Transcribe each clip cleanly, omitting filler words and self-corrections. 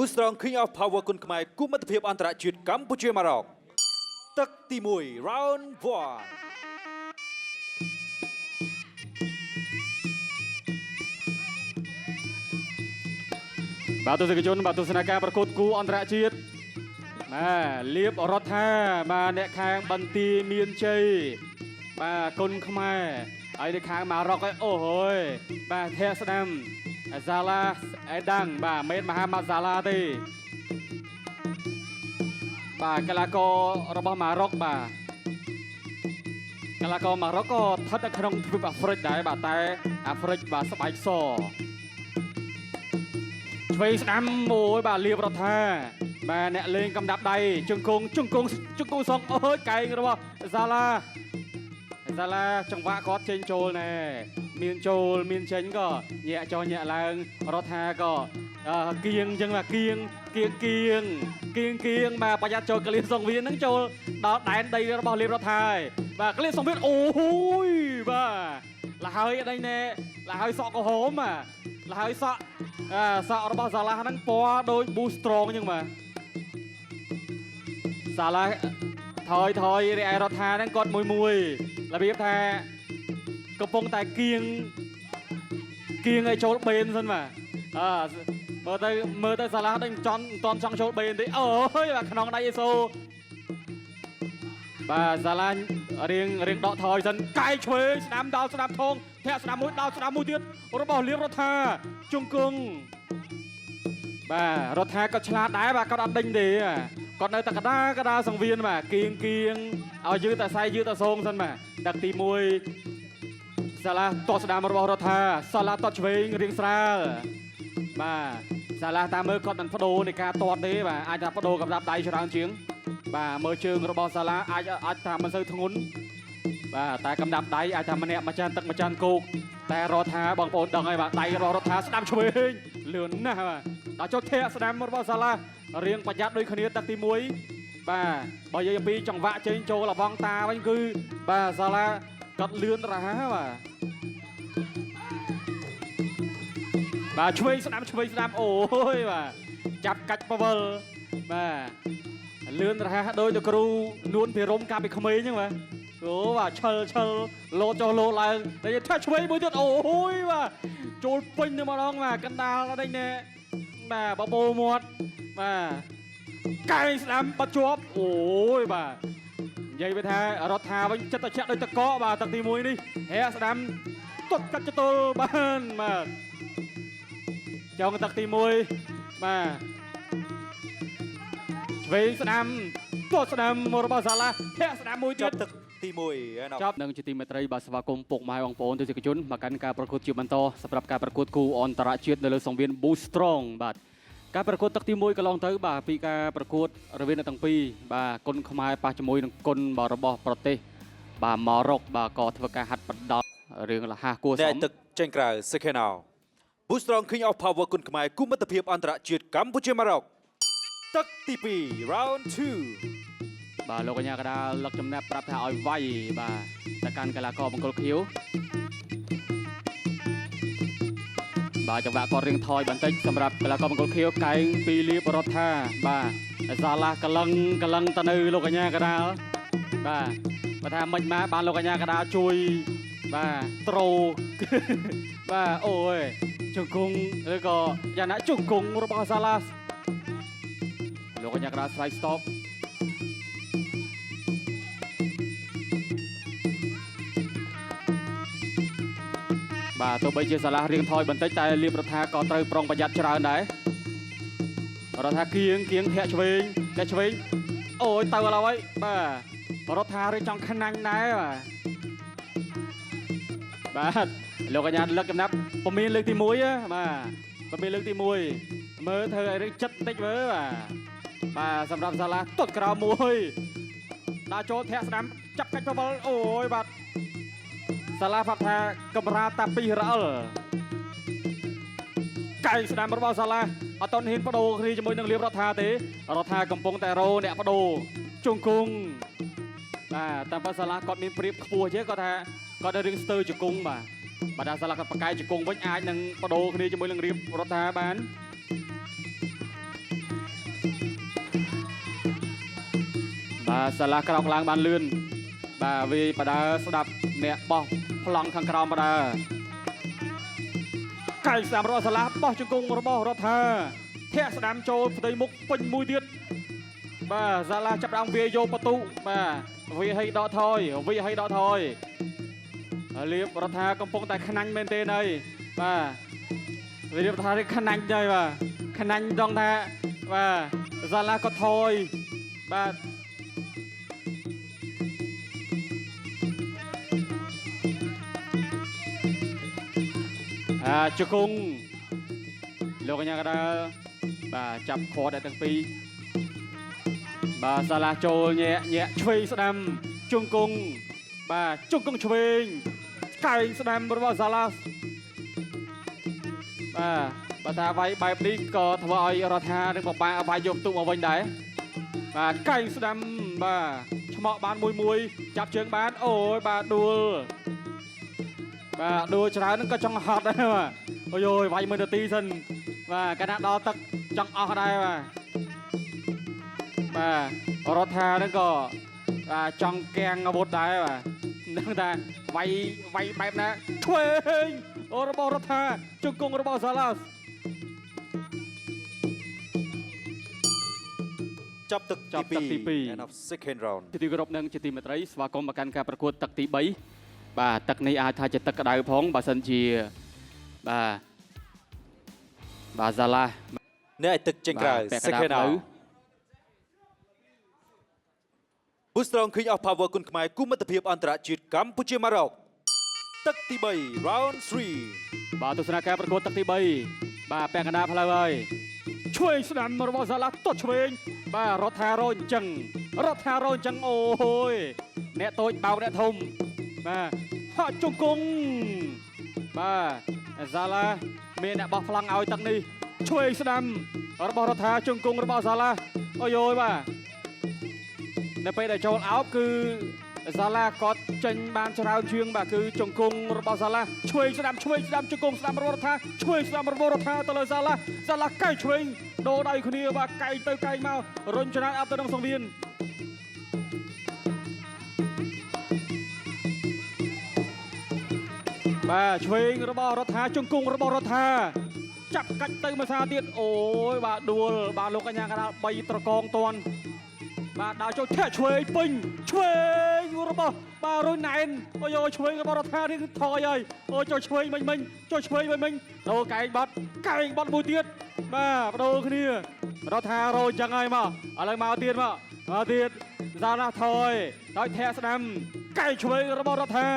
Boostrong King of Power គុនខ្មែរគូមិត្តភាពអន្តរជាតិកម្ពុជាម៉ារ៉ុកទឹកទី1 Round 1 បាទទស្សនិកជនបាទទស្សនាការប្រកួតគូអន្តរជាតិបាទលៀបរដ្ឋាបាទអ្នកខាងបន្ទាយមានជ័យបាទគុនខ្មែរហើយនៅខាងម៉ារ៉ុកឯអូហូយបាទធាក់ស្ដាំសាឡាអេដាំងបាទមេតមហាម៉ាត់សាឡាទេបាទកីឡាកររបស់ម៉ារ៉ុកបាទកីឡាករម៉ារ៉ុកក៏ស្ថិតនៅក្នុងទ្វីបអាហ្វ្រិកដែរបាទតែអាហ្វ្រិកបាទស្បែកស ឆ្វេងស្ដាំអូយបាទលៀបរដ្ឋាបាទអ្នកលេងកំដាប់ដៃជង្គង់ជង្គង់ជង្គង់សងអូយកែងរបស់សាឡាសាឡាចង្វាក់គាត់ចេញចូលណែមានចូលមានចេញក៏ញាក់ចោញាក់ឡើងរដ្ឋាក៏គៀងអញ្ចឹងបាទគៀងគៀងគៀងគៀងគៀងបាទប្រយ័ត្នចូលកលៀនសង្វៀនហ្នឹងចូលដល់ដែនដីរបស់លៀបរដ្ឋាហើយបាទកលៀនសង្វៀនអូយបាទលហើយអីណែលហើយសក់ក្រហមបាទលហើយសក់ អាសក់របស់សាឡាហ្នឹងពណ៌ដូច Boost Strong អញ្ចឹងបាទសាឡាថយថយរីឯរដ្ឋាហ្នឹងគាត់មួយមួយរបៀបថាកំពុងតែគៀងគៀងឲ្យចូលបេនសិនបាទអើមើលទៅមើលទៅសាឡាដូចមិនចង់មិនតន់ចង់ចូលបេនទេអូយបាទខ្នងដៃអេសូបាទសាឡារៀងរៀងដកថយសិនកែឆ្វេងស្ដាំដល់ស្ដាំថងធាក់ស្ដាំមួយដល់ស្ដាំមួយទៀតរបស់លៀបរដ្ឋាជង្គង់ បាទរដ្ឋាក៏ឆ្លាតដែរបាទគាត់អត់ដេញទេគាត់នៅតែកដាកដាសង្វៀនបាទគៀងគៀងឲ្យយឺតតែសៃយឺតតែសងសិនបាទដឹកទី1សាឡាតោះស្ដាមរបស់រដ្ឋាសាឡាតោះឆ្វេងរៀងស្រាលបាទសាឡាតាមមើលគាត់មិនបដូរនៃការតតទេបាទអាចថាបដូរកម្រាប់ដៃច្រើនជាងបាទមើលជើងរបស់សាឡាអាចអាចថាមិនសូវធ្ងន់បាទតែកម្រាប់ដៃអាចថាម្នាក់មួយចានទឹកមួយចានគោកតែរដ្ឋាបងប្អូនដឹងហើយបាទដៃរបស់រដ្ឋាស្ដាំឆ្វេងលឿនណាស់បាទ ដល់ចុះធាក់ស្ដាំរបស់សាឡារៀងប្រយ័ត្នដូចគ្នាទឹកទី1បាទបើនិយាយអំពីចង្វាក់ចេញចូលលវងតាវិញគឺបាទសាឡាគាត់លឿនរហ័សបាទបាទឆ្វេងស្ដាំឆ្វេងស្ដាំអូយបាទចាប់កាច់ពវលបាទលឿនរហ័សដូចលោកគ្រូនួនភិរមកាលពីក្មេងហ្នឹងបាទអូបាទឆិលឆិលលោតចុះលោតឡើងតែថាឆ្វេងមួយទៀតអូយបាទចូលពេញទៅម្ដងបាទកណ្ដាលអីនេះ បាទបបោមាត់បាទកែងស្ដាំបាត់ជាប់អូយបាទនិយាយវាថារដ្ឋាវិញចិត្តតែជាក់ដូចតកកបាទទឹកទី1នេះហែស្ដាំទុតកាត់ចតុលបានបាទចុងទឹកទី1បាទឆ្វេងស្ដាំទាត់ស្ដាំរបស់សាឡាធាក់ស្ដាំមួយទៀត ចប់ទឹកទី1ឯណោះ ចប់នឹងជាទីមេត្រីបាទស្វាគមន៍ពុកម៉ែបងប្អូនទស្សនិកជនមកកាន់ការប្រកួតជាបន្តសម្រាប់ការប្រកួតគូអន្តរជាតិនៅលើសង្វៀន Boost Strong បាទការប្រកួតទឹកទី1កន្លងទៅបាទពីការប្រកួតរវាងអ្នកទាំងពីរបាទគុនខ្មែរប៉ះជាមួយនឹងគុនបាទរបស់ប្រទេសបាទម៉ារ៉ុកបាទក៏ធ្វើការហាត់បណ្ដោរឿងលះគួរសម អ្នកទឹកចេញក្រៅ Second out Boostrong King of Power គុនខ្មែរគូមិត្តភាពអន្តរជាតិកម្ពុជាម៉ារ៉ុកទឹកទី2 Round 2 បាទលោកកញ្ញាកដាលលឹកចំណាប់ប្រាប់ថាឲ្យវាយបាទទៅកាន់កីឡាករបង្គោលខៀវបាទចង្វាក់គាត់រៀងថយបន្តិចសម្រាប់កីឡាករបង្គោលខៀវកែងពីលៀបរដ្ឋាបាទសាឡាកលឹងកលឹងទៅនៅលោកកញ្ញាកដាលបាទបើថាមិនមកបានលោកកញ្ញាកដាលជួយបាទត្រូ បាទអូយជង្គង់ឬក៏យ៉ាងណាជង្គង់របស់សាឡាលោកកញ្ញាកដាលស្វែង stop បាទទោះបីជាសាឡារៀងថយបន្តិចតែលៀបរដ្ឋាក៏ត្រូវប្រុងប្រយ័ត្នច្រើនដែររដ្ឋាគៀងគៀងធាក់ឆ្វេងធាក់ឆ្វេងអូយទៅឥឡូវហើយបាទរដ្ឋារៀងចង់ខ្នាញ់ដែរបាទបាទលោកកញ្ញាលឹកចំណាប់ពមៀនលើកទី1ហ៎បាទពមៀនលើកទី1មើលធ្វើឲ្យរៀងចិត្តបន្តិចមើលបាទបាទសម្រាប់សាឡាទាត់ក្រោមមួយដើរចូលធាក់ស្ដាំចាប់កាច់បបលអូយបាទ សាឡាប្រាប់ថាកម្រាតាពីរអិលកែងស្ដាំរបស់សាឡាអត់តន់ហ៊ានបដូរគ្នាជាមួយនឹងលៀបរដ្ឋាទេរដ្ឋាកំពុងតែរោអ្នកបដូរជង្គង់បាទតាមពិតសាឡាគាត់មានព្រៀបខ្ពស់ជាងគាត់ថាគាត់នៅរឿងស្ទើរជង្គង់បាទបាទដល់សាឡាគាត់បកកាយជង្គង់វិញអាចនឹងបដូរគ្នាជាមួយនឹងរៀបរដ្ឋាបាន បាទសាឡាក្រោកឡើងបានលឿនបាទវាយបដើស្ដាប់អ្នកបោះប្លង់ខាងក្រោមបដើកែងស្ដាំរបស់សាឡាបោះជង្គង់របស់រដ្ឋាធាក់ស្ដាំចូលផ្ទៃមុខពេញមួយទៀតបាទសាឡាចាប់ដើមវាយយកបន្ទុបាទវាឲ្យដកថយវាឲ្យដកថយលៀបរដ្ឋាកំពុងតែខ្នាញ់មែនទេហើយបាទវាលៀបរដ្ឋានេះខ្នាញ់ហើយបាទខ្នាញ់ដងថាបាទសាឡាក៏ថយបាទ ជង្គង់លោកកញ្ញាកដាលបាទចាប់ខដែរទាំងពីរបាទសាឡាចូលញាក់ញាក់ឆ្វេងស្ដាំជង្គង់បាទជង្គង់ឆ្វេងកែងស្ដាំរបស់សាឡាបាទបើថាវាយបែបនេះក៏ធ្វើឲ្យរដ្ឋានឹងពិបាកវាយយកទុកមកវិញដែរបាទកែងស្ដាំបាទឆ្មក់បានមួយមួយចាប់ជើងបានអូយបាទដួលបាទដួលច្រើនហ្នឹងក៏ចង់ហត់ដែរបាទអូយយវាយមួយនាទីសិនបាទកាលណាដល់ទឹកចង់អស់ដែរបាទបាទរដ្ឋាហ្នឹងក៏បាទចង់កាំងអាវុធដែរបាទនឹងថាវាយវាយបែបណាឆ្វេងអូរបស់រដ្ឋាជង្គង់របស់សាឡាស ចាប់ទឹក ចាប់ទឹកទី 2 2 End of second round. ជាទីគោរពនិងជាទីមេត្រីស្វាគមន៍មកកាន់ការប្រកួតទឹកទី3បាទទឹកនេះអាចថាជាទឹកក្តៅផងបើសិនជាបាទបាទសាឡា អ្នកឲ្យទឹកចេញក្រៅ បាទពាក់កណ្ដាល second ផ្លូវ round. Boost Strong King of Power គុនខ្មែរគូមិត្តភាពអន្តរជាតិកម្ពុជាម៉ារ៉ុកទឹកទី3 round 3 បាទទស្សនាការប្រកួតទឹកទី3បាទពាក់កណ្ដាលផ្លូវហើយឆ្វេងស្ដាំរបស់សាឡាទាត់ឆ្វេងបាទរដ្ឋារអញ្ចឹងរដ្ឋារអញ្ចឹងអូយអ្នកតូចបោកអ្នកធំបាទហក់ជង្គង់បាទសាឡាមានអ្នកបោះប្លង់ឲ្យទឹកនេះឆ្វេងស្ដាំរបស់រដ្ឋាជង្គង់របស់សាឡាអូយយបាទនៅពេលដែលចូលអោបគឺសាឡាគាត់ចេញបានច្រើនជាងបាទគឺជង្គង់របស់សាឡាឆ្វេងស្ដាំឆ្វេងស្ដាំជង្គង់ស្ដាំរបស់រដ្ឋាឆ្វេងស្ដាំរបស់រដ្ឋាទៅលើសាឡាសាឡាកែងឆ្វេងដូរដៃគ្នាបាទកែងទៅកែងមករុញច្រានអប់ទៅក្នុងសង្វៀនបាទឆ្វេងរបស់រដ្ឋាជង្គង់របស់រដ្ឋាចាប់កាច់ទៅមួយសាទៀតអូយបាទដួលបាទលោកកញ្ញាកណ្ដាល3ត្រកងតាន់បាទដើរចូលធាក់ឆ្វេងពេញឆ្វេងរបស់បាទរុយណែនអូយឆ្វេងរបស់រដ្ឋានេះគឺថយហើយអូចូលឆ្វេងមិញមិញចូលឆ្វេងមិញមិញដូរកែងបាត់កែងបាត់មួយទៀតបាទបដូរគ្នារដ្ឋារយចឹងហើយមកឥឡូវមកទៀតមកមកទៀតសាឡាថយដោយធាក់ស្ដាំកែងឆ្វេងរបស់រដ្ឋា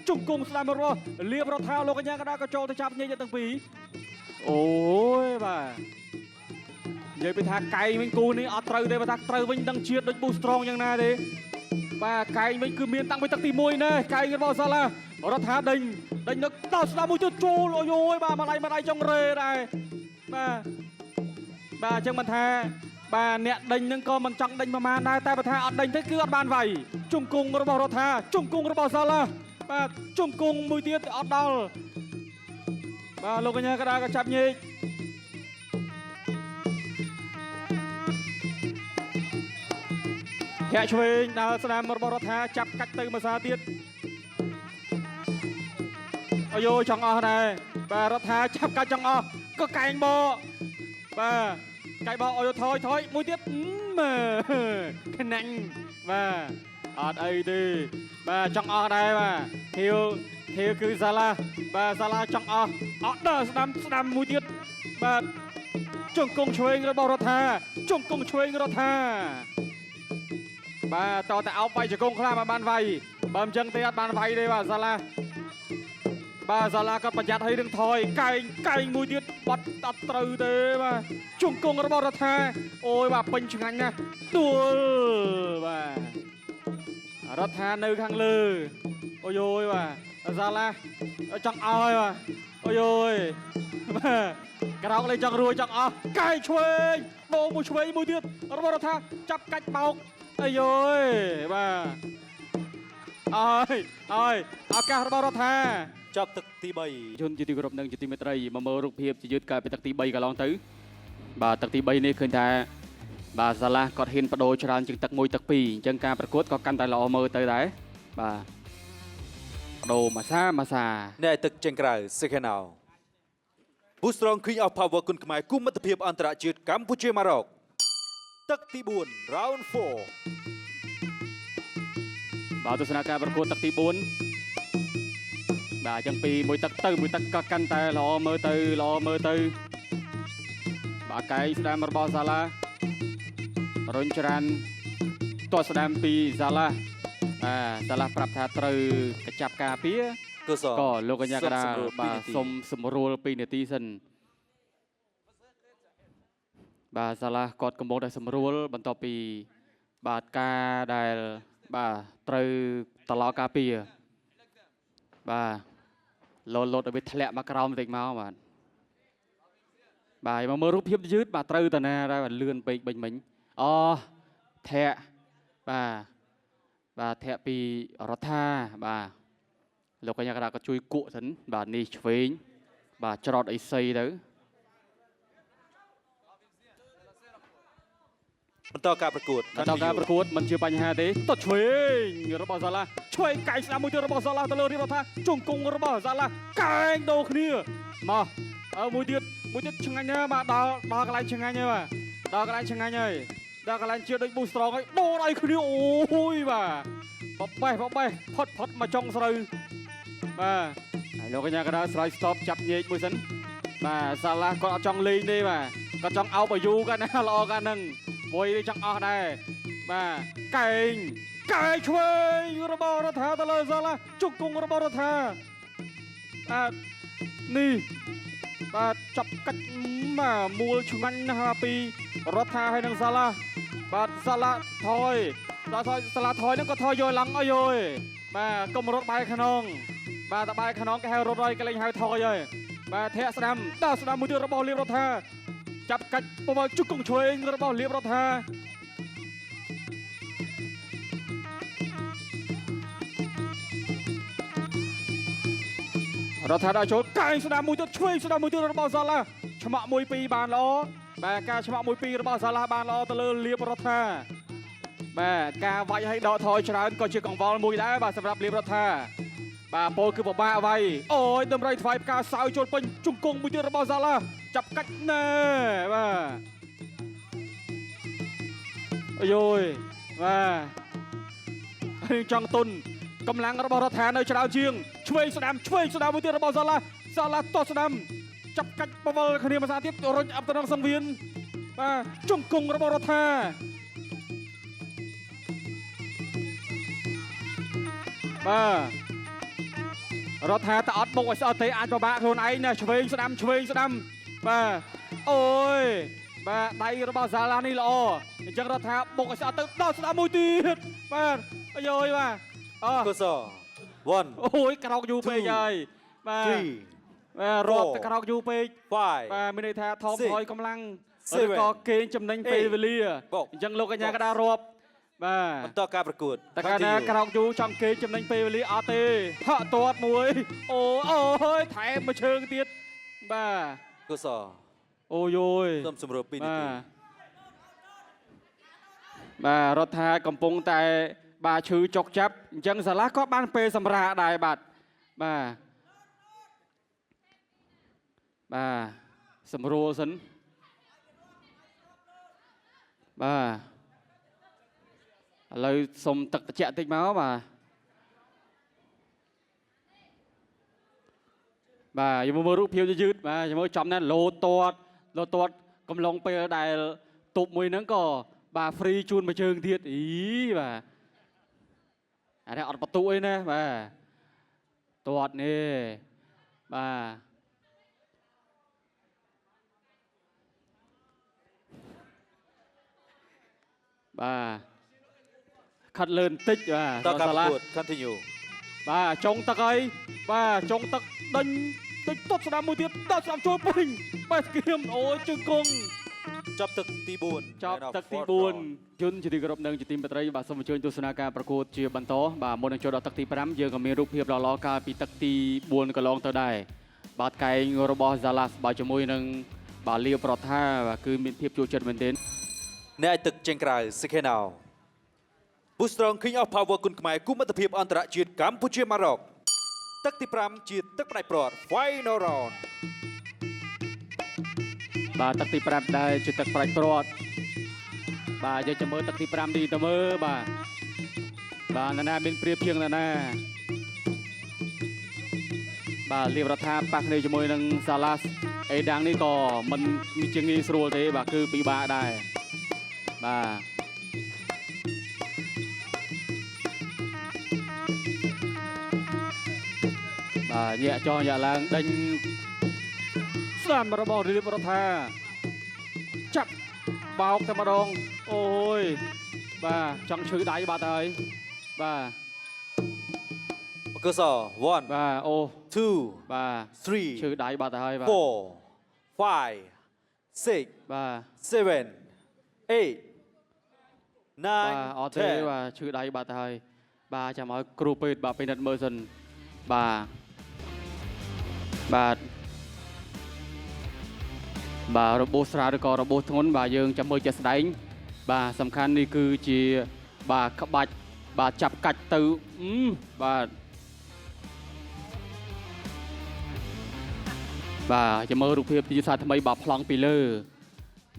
ជង្គង់ស្ដាំរបស់លៀបរដ្ឋាលោកកញ្ញាកណ្ដាលក៏ចូលទៅចាប់ញែកទាំងពីរអូយបាទ និយាយពីថាកែងវិញគូនេះអត់ត្រូវទេបើថាត្រូវវិញដឹងជាតិដូចប៊ូស្រងយ៉ាងណាទេបាទកែងវិញគឺមានតាំងពីទឹកទី1ណែកែងរបស់សាឡារដ្ឋាដេញដេញនឹកដល់ស្ដាំមួយទៀតចូលអូយយបាទម្ដាយម្ដាយចង់រេដែរបាទបាទអញ្ចឹងមិនថាបាទអ្នកដេញនឹងក៏មិនចង់ដេញប្រមាណដែរតែបើថាអត់ដេញទេគឺអត់បានវាយជង្គង់របស់រដ្ឋាជង្គង់របស់សាឡាបាទជង្គង់មួយទៀតអត់ដល់បាទលោកកញ្ញាកដាក៏ចាប់ញែក ធាក់ឆ្វេងដើរស្ដាំរបស់រដ្ឋាចាប់កាច់ទៅមួយសាទៀតអាយចង់អស់ដែរបាទរដ្ឋាចាប់កាច់ចង់អស់ក៏កែងបកបាទកែងបកអយថយថយមួយទៀតមើខ្នាញ់បាទអត់អីទេបាទចង់អស់ដែរបាទធាវធាវគឺសាឡាបាទសាឡាចង់អស់អត់ដើរស្ដាំស្ដាំមួយទៀតបាទជង្គង់ឆ្វេងរបស់រដ្ឋាជង្គង់ឆ្វេងរដ្ឋា បាទតតែអោបវាយជង្គង់ខ្លះមកបានវាយបើមិនចឹងទេអត់បានវាយទេបាទសាឡាបាទសាឡាក៏ប្រយ័ត្នឲ្យនឹងថយកែងកែងមួយទៀតបាត់អត់ត្រូវទេបាទជង្គង់របស់រដ្ឋាអូយបាទពេញឆ្ងាញ់ណាស់ដួលបាទរដ្ឋានៅខាងលើអូយយបាទសាឡាចង់ឲ្យបាទអូយយបាទក្រោកលេងចង់រួចចង់អស់កែងឆ្វេងដូរមួយឆ្វេងមួយទៀតរបស់រដ្ឋាចាប់កាច់បោក អាយយបាទអើយអើយឱកាសរបស់រដ្ឋា ចាប់ទឹកទី3 ជនជាទីគោរពនិងជាទីមេត្រីមកមើលរូបភាពជាយឺតកាលពីទឹកទី3កន្លងទៅបាទទឹកទី3នេះឃើញថា បាទសាឡាគាត់ហ៊ានបដូរច្រើនជាងទឹក1ទឹក2អញ្ចឹងការប្រកួតក៏កាន់តែល្អមើលទៅដែរបាទបដូរមួយសាមួយសា អ្នកទឹកចេញក្រៅ Second out Boost Strong King of Power គុនខ្មែរគូមិត្តភាពអន្តរជាតិកម្ពុជាម៉ារ៉ុកទឹកទី4 Round 4 បាទទស្សនាការប្រកួតទឹកទី4បាទអញ្ចឹងពីមួយទឹកទៅមួយទឹកក៏កាន់តែល្អមើលទៅល្អមើលទៅបាទកែងស្ដាំរបស់សាឡារុញច្រានទាត់ស្ដាំពីសាឡាបាទសាឡាប្រាប់ថាត្រូវកញ្ចាប់ការពារ កុសល ក៏លោកកញ្ញាកដាល សូមសម្រួល បាទ ពីរនាទី សុំសម្រួល2នាទីសិនបាទសាឡាគាត់កំពុងតែសម្រួលបន្ទាប់ពីបាទការដែលបាទត្រូវតឡោការពារបាទលោតលោតឲ្យវាធ្លាក់មកក្រោមបន្តិចមកបាទបាទមកមើលរូបភាពយឺតបាទត្រូវតាណាដែរបាទលឿនពេកបិញមិញអូធាក់បាទបាទធាក់ពីរដ្ឋាបាទ លោកកញ្ញាកដាក៏ជួយគក់សិនបាទនេះឆ្វេងបាទច្រត់អីសីទៅ បន្តការប្រកួត បន្តការប្រកួតមិនជាបញ្ហាទេតឆ្វេងរបស់សាឡាឆ្វេងកែងស្ដាំមួយទៀតរបស់សាឡាទៅលើរៀបរដ្ឋាជង្គង់របស់សាឡាកែងដូរគ្នាមកអើមួយទៀតមួយទៀតឆ្ងាញ់ណាស់បាទដល់ដល់កន្លែងឆ្ងាញ់ហើយបាទដល់កន្លែងឆ្ងាញ់ហើយដល់កន្លែងជាដូចប៊ូស្រងហើយដូរឲ្យគ្នាអូយបាទបបេះបបេះផុតផុតមកចុងស្រូវបាទហើយលោកកញ្ញាកដាស្រ័យ stop ចាប់ញែកមួយសិនបាទសាឡាគាត់អត់ចង់លេងទេបាទគាត់ចង់អោបអាយុគាត់ណាល្អគាត់ហ្នឹង វយចង់អស់ដែរបាទកែងកែងឆ្វេងរបស់រដ្ឋាទៅលើសាឡាជង្គង់របស់រដ្ឋាបាទនេះបាទចាប់កាច់បាទមូលឆ្ងាញ់ណាស់ពីរដ្ឋាហើយនឹងសាឡាបាទសាឡាថយដល់ថយសាឡាថយហ្នឹងក៏ថយយកឡើងអីយយបាទកុំរត់បែរខ្នងបាទតបែរខ្នងគេហៅរត់ហើយគេលេងហៅថយហើយបាទធាក់ស្ដាំដល់ស្ដាំមួយទៀតរបស់លៀបរដ្ឋាចាប់កាច់បបល់ជង្គង់ឆ្វេងរបស់លៀបរដ្ឋារដ្ឋាដល់ចូលកែងស្ដាំមួយទៀតឆ្វេងស្ដាំមួយទៀតរបស់សាឡាឆ្មាក់មួយពីរបានល្អបាទការឆ្មាក់មួយពីររបស់សាឡាបានល្អទៅលើលៀបរដ្ឋាបាទការវាយឲ្យដកថយច្រើនក៏ជាកង្វល់មួយដែរបាទសម្រាប់លៀបរដ្ឋាបាទពោលគឺពិបាកវាយអូយតម្រៃថ្វាយផ្កាសោយចូលពេញជង្គង់មួយទៀតរបស់សាឡាចាប់កាច់ណែបាទអាយយបាទរៀងចង់ទុនកម្លាំងរបស់រដ្ឋានៅច្រើនជាងឆ្វេងស្ដាំឆ្វេងស្ដាំមួយទៀតរបស់សាឡាសាឡាតោះស្ដាំចាប់កាច់បវលគ្នាមួយសាទៀតរុញអបទៅក្នុងសង្វៀនបាទជង្គង់របស់រដ្ឋាបាទរដ្ឋាតអត់បុកឲ្យស្អត់ទេអាចពិបាកខ្លួនឯងណាឆ្វេងស្ដាំឆ្វេងស្ដាំបាទអូយបាទដៃរបស់សាឡានេះល្អអញ្ចឹងរដ្ឋាបុកឲ្យស្អត់ទៅដល់ស្ដាំមួយទៀតបាទអាយយបាទអ កុសល1 អូយក្រោកយូរពេកហើយបាទ 3 បាទរាប់តែក្រោកយូរពេក 5 បាទមានន័យថាថម Six ថយកម្លាំងឬ Seven ក៏កេងចំណេញពេល Eight វេលា បុក អញ្ចឹងលោកកញ្ញាកដារាប់បាទ បន្តការប្រកួត តែកាលណា Continue ក្រោកយូរចង់គេចំណេញពេលវេលាអត់ទេហក់ទាត់មួយអូអូយថែមមួយជើងទៀតបាទ កុសល អូយយ សូមសម្រួល2នាទី បាទបាទរដ្ឋាកំពុងតែបាទឈឺចុកចាប់អញ្ចឹងសាឡាក៏បានពេលសម្រាកដែរបាទបាទបាទសម្រួលសិនបាទឥឡូវសុំទឹកត្រជាក់តិចមកបាទបាទយកមកមើលរូបភាពយឺតៗបាទយកមើលចំណាស់លោតតលោតតកំឡុងពេលដែលទប់មួយហ្នឹងក៏បាទ free ជូនមួយជើងទៀតអីបាទអានេះអត់បន្ទុអីណាបាទតតនេះបាទបាទខាត់លឿនតិចបាទ តការ សាឡា ប្រកួត Continue បាទចុងទឹកអីបាទចុងទឹកដេញតិចតបស្ដាំមួយទៀតដល់ស្ដាំចូលពេញបាទស្គៀមអូយជើងគង់ ចប់ទឹកទី4 ចប់ទឹកទី4ជនជាទីគោរពនិងជាទីមេត្រីបាទសូមអញ្ជើញទស្សនាការប្រកួតជាបន្តបាទមុននឹងចូលដល់ទឹកទី5យើងក៏មានរូបភាពល្អៗកាលពីទឹកទី4កន្លងទៅដែរបាទកែងរបស់ Zalas បាទជាមួយនឹងបាទលាវប្រថាបាទគឺមានភាពជួចិត្តមែនទែន អ្នកឲ្យទឹកចេញក្រៅ Second out Boostrong King of Power គុនខ្មែរគូមិត្តភាពអន្តរជាតិកម្ពុជាម៉ារ៉ុកទឹកទី5ជាទឹកផ្ដាច់ព្រាត់ Final round បាទទឹកទី5ដែរជាទឹកប្រាច់ព្រាត់បាទយើងចាំមើលទឹកទី5នេះទៅមើលបាទបាទណានាមានព្រៀបជាងណានាបាទលៀបរដ្ឋាប៉ះគ្នាជាមួយនឹងសាឡាសអេដាងនេះក៏មិនជាងាយស្រួលទេបាទគឺពិបាកដែរបាទបាទញាក់ចោញាក់ឡើងដេញស្ដាំរបស់រៀបរដ្ឋាចាប់បោកតែម្ដងអូយបាទចង់ឈឺដៃបាត់ហើយបាទ បកស1 បាទអូ 2 បាទ 3 ឈឺដៃបាត់ទៅហើយបាទ 4 5 6 បាទ 7 8 បាទអត់ 9 ទេ 10 បាទឈឺដៃបាត់ទៅហើយបាទចាំឲ្យគ្រូពេទ្យបាទពិនិត្យមើលសិនបាទបាទបាទរបួសស្រាលឬក៏របួសធ្ងន់បាទយើងចាំមើលជាក់ស្ដែងបាទសំខាន់នេះគឺជាបាទក្បាច់បាទចាប់កាច់ទៅអឺបាទបាទចាំមើលរូបភាពទីសាថ្មីបាទប្លង់ពីលើ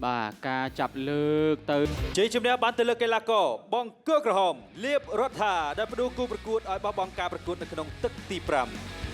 បាទការចាប់លើកទៅ ជ័យជំនះបានទៅលើកីឡាករបង្គោលក្រហមលៀបរដ្ឋាដែលផ្ដួលគូប្រកួតឲ្យបោះបង់ការប្រកួតនៅក្នុងទឹកទី5